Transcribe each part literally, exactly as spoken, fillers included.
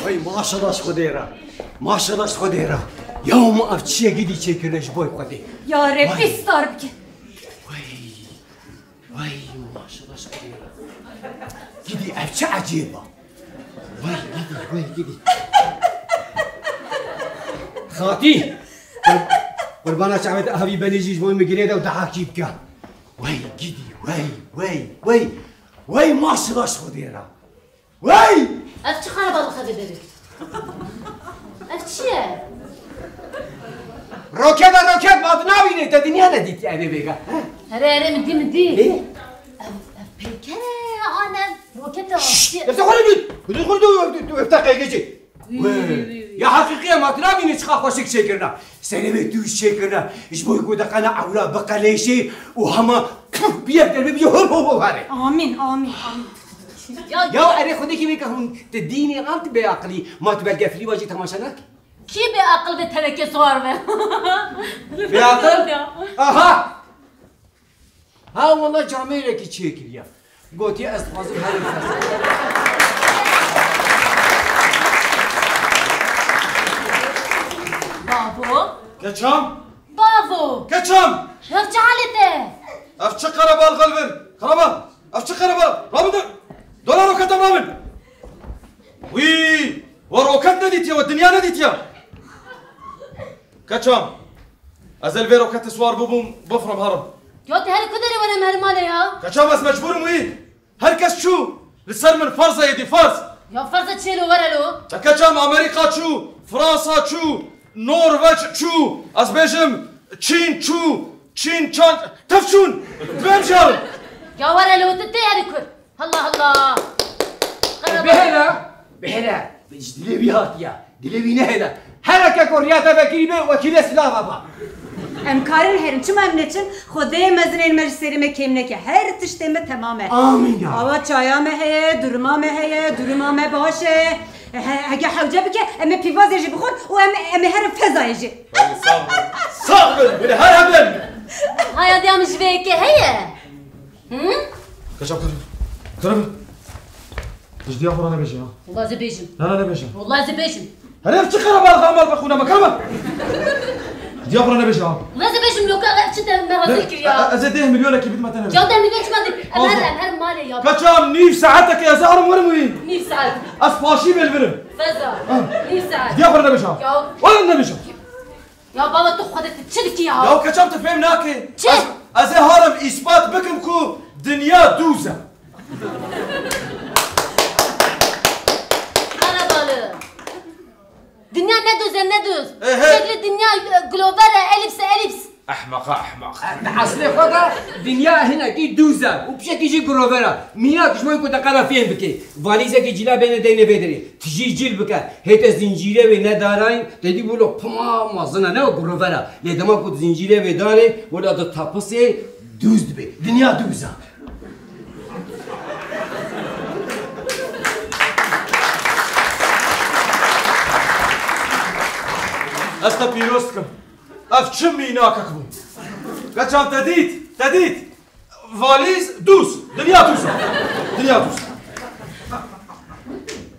Wey maşallah ji Xwedê re. Maşallah ji Xwedê re. Ya min ev çi ye gidî çêkirine ji bo Xwedê. Ya Rebbî Wey. Star bike. Wey. Wey maşallah ji Xwedê re. Gidî ev çi ecêb e. Wey gidî, wey gidî. Xatî. Qur-, qurbana çavê te avî benê jî ji bo min girê de û dehakî bike. Wey gidî, wey, wey, wey. Wey maşallah ji Xwedê re. Wey! Ev çi xereba dixebê derê? Ev çi ye? Roket e, roket, ma tu nabînî, te dinya nedîtiye evê vêga. Here, here, min dî, min dî. Ê? Ev, ev peyker e, an ev roket e, Şşş! Ev te xwe dît? Xwe dît, xwe dît, ev te qey gecî. Wî, wî, wî, wî. Ya heqîqî ye, ma tu nabînî çiqa xweşik çêkirina. Serê wê tûj çêkirine, ji bo ku deqena ewra biqelêşê û hema puf bi yek derê bibî hop hop hop herê. Amîn, amîn, amîn. Ya, ya erê xwedekî wê ke hûn ti dînê an ti bêaqilî, ma tu belgefilî wajî temaşe nakî? Kî bêaqil be teneke siwar be? Bêaqil? Ya. Aha! Ha wela camêrekî çêkiriya. Gotiye ez dixwazim herî fes. Bavo. Keçam? Bavo. Keçam? Ev çi halê te? Ev çi qerebal xelvin? Qerebal. Ev çi qerebal? Rabin de. Dolar o kadar rabin. Wî, we roket nedîtiye, we dinya nedîtiye. Keçam, ez ê li vê roketê siwar bibûm, bifrim herim. Ya tu her ku derê were em her malê ya? Keçam, ez mecbûr im wî. Her kes çû. Li ser min ferz e êdî, ferz. Ya ferz e çê lo, were lo. Te keçam, Amerîka çû, Fransa çû, Norveç çû. Ez bêjim, Çîn çû, Çîn çan, tev çûn. Divê em jî herin. Ya were lo, tu tê herî kur. Allah Allah! Bihêle, bihêle, ji dilê wî hatiye, dilê wî nehêle. Hereke ku riya te vekirî be, wekîlê silava ba. Em karin herin, çima em neçin? Xwedê mezinên me ji serê me kêm neke, her tiştê me temam e. Amîn ya. Awa çaya me heye, duruma me heye, duruma me baş e. He-, heke hewce bike, em ê pîvazê jî bixwin û em, em ê herin fezayê jî. Sax bin. Sax bin, wele her hebin. Haya diya min ji vê yekê heye. Hı? Kaçak kırı. Kırı. Tijdiya xwe re nebêje ya. Wela ez ê bêjim. Na, na, nebêje. Wela ez ê bêjim. Herê ev çi qerebal xamal be xwîna me, kırma. Tijdiya xwe re nebêje ya. Wela ez ê bêjim, loka ev çi te me rezil kir ya. E, e, ez ê deh milyonekî bidime te nebêje. Ya deh milyon çima dî? Em her, em her malê ya. Kaçam nîv saeteke ez ê arim werim wî. Nîv saet. Ez paşî bêl birim. Feza. Ha. Nîv saet. Tijdiya xwe re nebêje ya. Ya. Wela nebêje. Ya baba, tu xwedê tu çi dikî ya? Ya keçam tu fêm nakî. Çi? Ez, ez ê harim îspat bikim ku dinya dûz e. Qerebalî. Dinya ne dûz e, ne dûz. Ehe. Şeklî dinya, e, glover e, elîps e, elîps. Ehmeqa, ehmeq. Di eslê xwe de dinya hinekî dûz e û pişekî jî glover e. Mînak ji bo ku te qala fêm bike. Valîzekî cîla bêne deyne vê derê. Tijî cîl bike. Hê te zincîrê wê nedarayîn, te dî wilo pima mezin e, ne wek rovera. Lê dema ku tu zincîrê wê darê, wila tu tepisê, dûz dibê. Dinya dûz e. Ez te pîroz dikim. Ev çi mînakek bû? Keçan te dît, te dît. Valîz dûz. Dinya dûz e. Dinya dûz.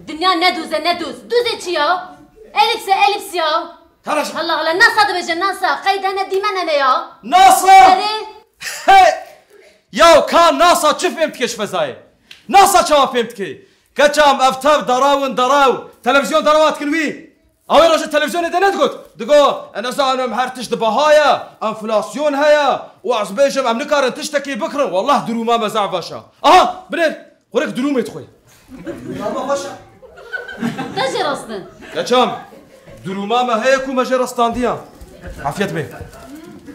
Dinya ne dûz e, ne dûz. Dûzê çi ya? Elîps e, elîps ya. Taraş. Allah Allah, NASA dibêje, NASA. Qeyd hene dîmen hene ya. NASA? Erê. Hey! Ya ka NASA çi fêm dike ji fezayê? NASA çawa fêm dike? Keçam ev tev daraw in daraw. Televîzyon darawa dikin wî. Ew ê roja televîzyonê de ne digot? Digot, e, nizanim her tişt di baha ye, enflasyon heye û ez bêjim em nikarin tiştekî bikirin. Wallah dirûma me zaf baş e. Aha, binêr, xurek dirûmê dixwe. Ama baş e. Te jê rastin. Keçam, dirûma me heye ku me jê rastandiya. Afiyet be.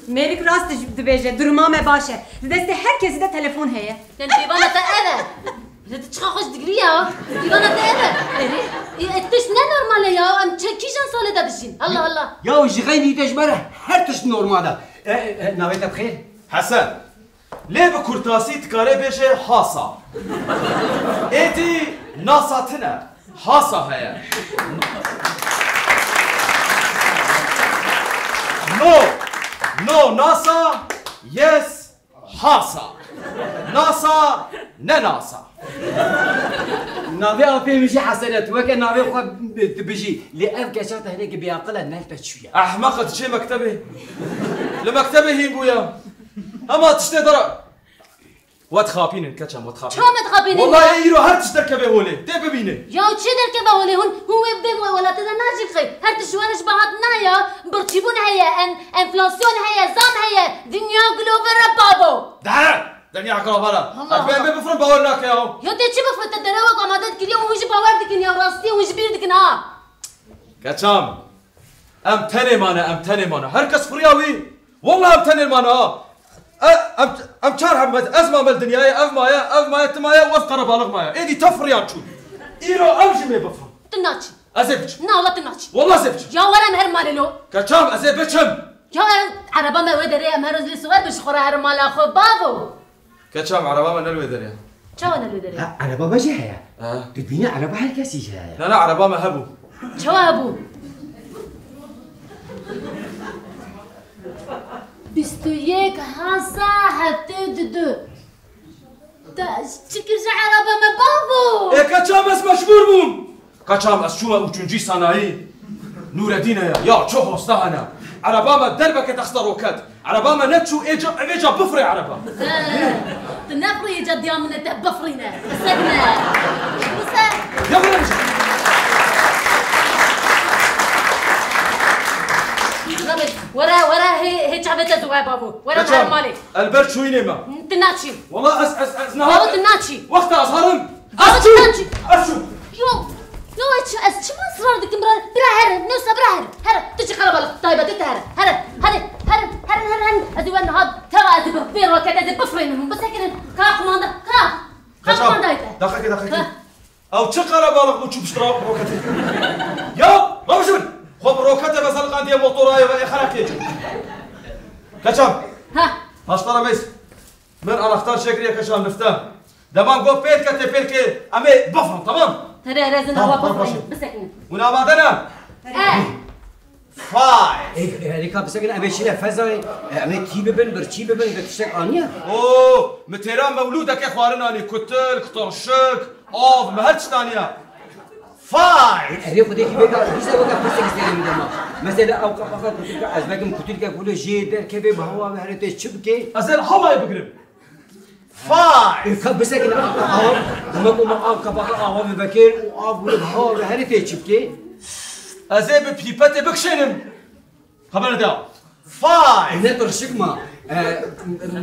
Mêrik rast dibêje, dirûma me baş e. Di destê her kesî de telefon heye. Yan pîvana te ev e. Lê tu çiqa xweş digirî ya. Pîvana te ev e. Erê. Ê, ê, tişt ne normal e ya. Em çi kîjan salê de dijîn? Allah Allah. Ya ji xeynî te ji me re her tişt normal e. E, e, e, navê te bi xêr? Hesen. Lê bi kurtasî dikarê bêje hasa. Êdî nasa tine. Hasa heye. No. No nasa. Yes. Hasa. NASA, ne NASA. Navê apê min jî Hesen e, tu weke navê xwe bi-, dibijî. Lê ev keça te hinekî bêaqil e, nerpe çûye. Ehmeq e, diçê mektebê. Li mektebê hîn bûye. Hema tiştê dara. We dixapînin, keçam, we dixapînin. Çawa me dixapînin Wallahî ya? Îro her tişt derkeve holê. Tê bibînin. Ya çi derkeve holê? Hûn, hûn wê bê welatê de najî xey. Her tişt ji we re ji bahat na ya. Birçîbûn heye, en-, enflasyon heye, zam heye. Dinya gilovera babo. De! Dinya gilovera. Allah Allah. Ez bê bifirin bawer nake ya. Ya tê çi bifirin? Te derewek amade dikiriye, hûn jî bawer dikin ya. Rastî hûn ji bîr dikin ha. Keçam. Em tenê mane, em tenê mane. Her kes firiya wî. Walla em tenê mane ha. E, em, em çar heb me, ez mame li dinyayê, ev maye, ev maye, tu maye û ev qerebalix maye. Êdî tev firiyan çûn. Îro em jî mê bifin. Tu naçî. Ez ê biçim. Na, wala tu naçî. Walla ez ê biçim. Ya were em her malê lo. Keçam, ez ê biçim. Ya ew ereba me wê derê, em her roz lê siwar bin ji xwe re herin mala xwe, bavo. Keçam, ereba me ne li wê derê ye. Çawa ne li wê derê ye? Ha, ereba me jî heye. Ha. Tu dibînî ereba her kesî jî heye. Na, na, ereba me hebû. Çawa hebû? Bîst û yek hasa heftê û du. Te çi kir ji ereba me bavo? Ê keçam, ez mecbûr bûm. Keçam, ez çûme ûçuncî sanayî. Nûredîn heye. Ya çi hosta hene. Ereba me derbeke texte roket. Ereba me neçû ê ca, evê ca bifirê ereba. He, tu nefirî ê ca diya min e, te bifirîne. Pisek ne. Bise. Ya bire bije. Were, were, hê, hê çavê te ziwe bavo. Were, were malê. El ber çûyînê me. Tu naçî. Wala ez, ez, ez niha. Bavo, tu naçî. Wexta ez herim. Bavo, tu naçî. Ez çûm. Yo, yo, ez çi, ez çima israr dikim, bira, bira here, newsa bira here, here, tu çi qerebalix taybetê te here, here, hadi, here, here, here, here, ez ê we niha teva ez ê bi vê roketê ez ê bifirînim, bisekinin, ka qumanda, ka, ka Kaçam. Qumandayê te. Daqiqe, daqiqe. Ha. Ew çi qerebalix bû çû pişt ra-, roketê? Ya, rewşin, xwe bi roketê ve zeliqandiye motorayê ve ê xereqê çû. Kaçam. Ha. Haştara mês. Min anahtar çekiriye keçan lifte. Deman got pêl ke tê pêl ke em ê bifin, tamam? Tere rezin Tamam, awa tamam, bifin, başım. Bisekinin. Hûn amade ne? E. Five. Ê, herî ka bisekinin, em ê çîne fezayê, e, em ê tî bibin, birçî bibin, bi tiştek aniye. Oo, mi têra mewlûdeke xwarin anî, kutil, kutilşik, av, mi her tişt aniye. Five. Erê xwedê kî vêka, bîse weke pirsek serê min dema. Mesela ew qepaxa kutilka, ez vekim kutilka kule jê derkeve bi hewa ve herê tê çi bike? Ez ê li hewayê bigirim. Five. Ê, ka bisekine av, av, dema ku me av qepaxa ava ve vekir û av bûne bi hewa ve herê tê çi bike? Ez ê bi pîpetê bikişênim. Xeber da. Five. Ne tirşik ma. E,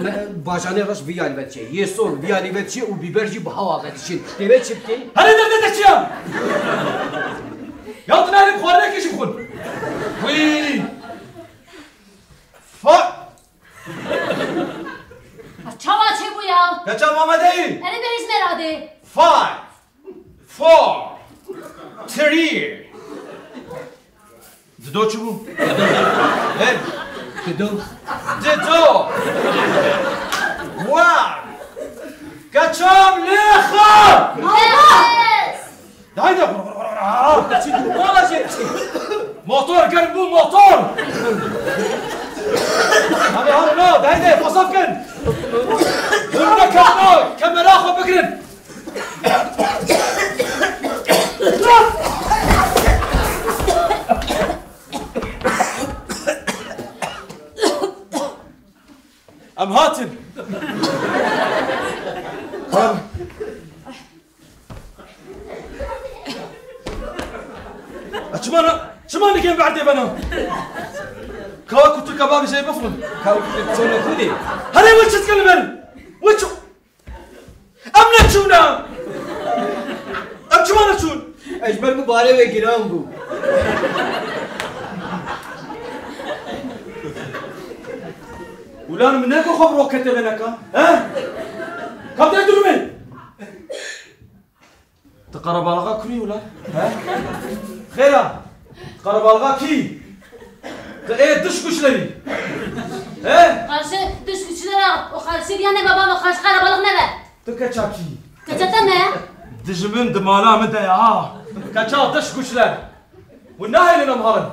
me, bacanê reş vî alî ve diçe. Yê sol vî alî ve diçe û bîber jî bi hewa ve diçin. Tê ve çi bike? Herê derdê te çi ya? Ya tu nayê xwarinekê jî bixwin. Wî. Five. Çawa çêbû ya? Keçam amade yî? Erê bihêz me radê. Five. Four. Three. Dido çi bû? He? Dido. Dido. One. Keçam lêxa. Yes. Dayde. Motor germ bû, motor. Hadi hadi no, dayde, fasaf kin. Hûn ne kemno, kemera xwe bigirin. Em hatin. A çima na, çima nikên bi erdê bena? Kawa kutu kebabî jê bifrin. Kawa kutu çona kudê. Herê wê çi dikin li min? Wê çi? Em neçûne! Em çima neçûn? Ez ji ber ku barê wê giran bû. Ulan min ne ku xwe bi roketê ve neka, he? Kam te durmê? Ti qerebalixa kurî wila? He? Xêra, ti qerebalixa kî? Ti ê dış güçlerî. He? Karşı dış güçlere o karşı diye ne baba mı karşı karabalık ne be? Ti keça kî? Keça te mi? Dijmin di mala min de ya. Keça dış güçler. Hûn nahêlin em herin.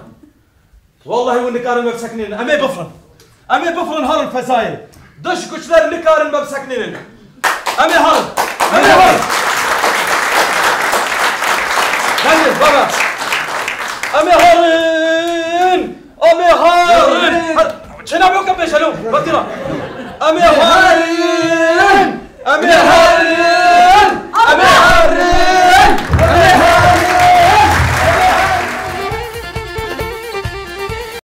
Wallahî hûn nikarin me bisekinînin. Em ê bifrin. Em ê bifrin herin fezayê. Dış güçler nikarin me bisekinînin. Em ê herin. Em ê herin. Baba. Em ê herin. Em ê herin. Çêna bê ke pêşelo. Batira. Em ê herin.